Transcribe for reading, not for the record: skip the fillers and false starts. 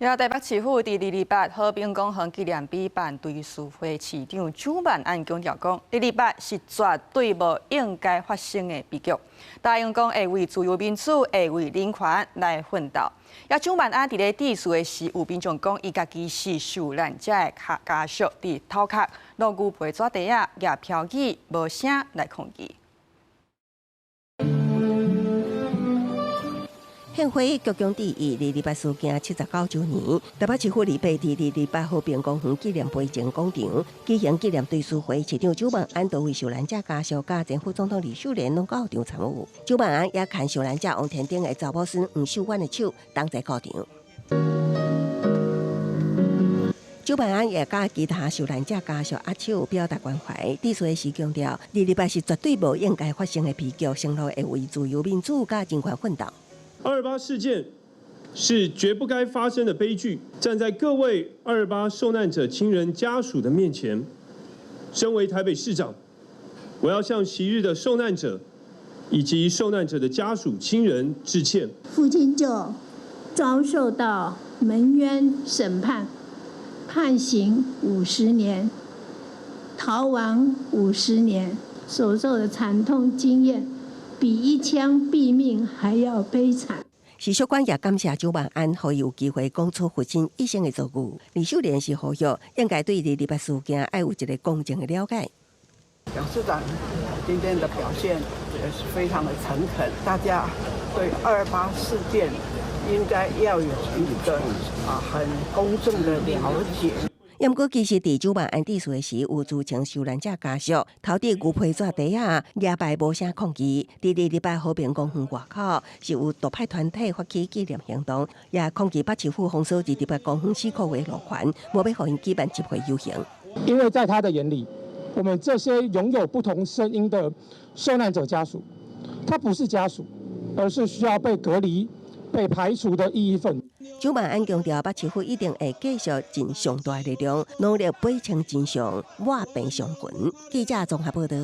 也台北市府佇二二八和平公園紀念碑辦追思會，市長蔣萬安強調講，二二八是絕對無應該發生的悲劇。答應講會為自由民主、會為人權來奮鬥。也蔣萬安佇咧致辭的時，有民眾講，伊家己是受難者的家屬，佇頭殼挼牛皮紙袋仔，舉標語無聲來抗議。獻花鞠躬致意二二八事件79週年，台北市府禮拜佇二二八和平公園紀念碑前廣場舉行紀念追思會，市長蔣萬安多位受難者家屬佮前副總統呂秀蓮攏到場參與。蔣萬安也牽受難者王天丁的查某孫黃秀婉的手，同齊到場。蔣萬安也佮其他受難者家屬握手表達關懷，致辭時強調，二二八是絕對無應該發生的悲劇，承諾會為自由民主佮人權奮鬥。二二八事件是絕不該發生的悲劇。站在各位二二八受難者親人家屬的面前，身為台北市長，我要向昔日的受難者以及受難者的家屬親人致歉。父親就遭受到蒙冤審判，判刑五十年，逃亡五十年，所受的慘痛經驗，比一槍斃命還要悲慘。徐淑官也感謝蔣萬安，予伊有機會講出父親一生的遭遇。呂秀蓮是呼籲，應該對二二八事件愛有一個公正的了解。蔣市長今天的表現也是非常的誠懇，大家對二二八事件應該要有一個很公正的了解。毋過，其實佇蔣萬安致辭的時，有知情受難者家屬頭拄牛皮紙袋仔，舉牌無聲抗議。佇二二八和平公園外口，是有獨派團體發起紀念行動，也抗議北市府封鎖二二八公園4個月路環，無欲予𪜶舉辦集會遊行。因為在他的眼裡，我們這些擁有不同聲音的受難者家屬，他不是家屬，而是需要被隔離、被排除的異議分子。蔣萬安強調，北市府一定會繼續盡上大力量，努力掰清真相，抹平傷痕。記者綜合報道。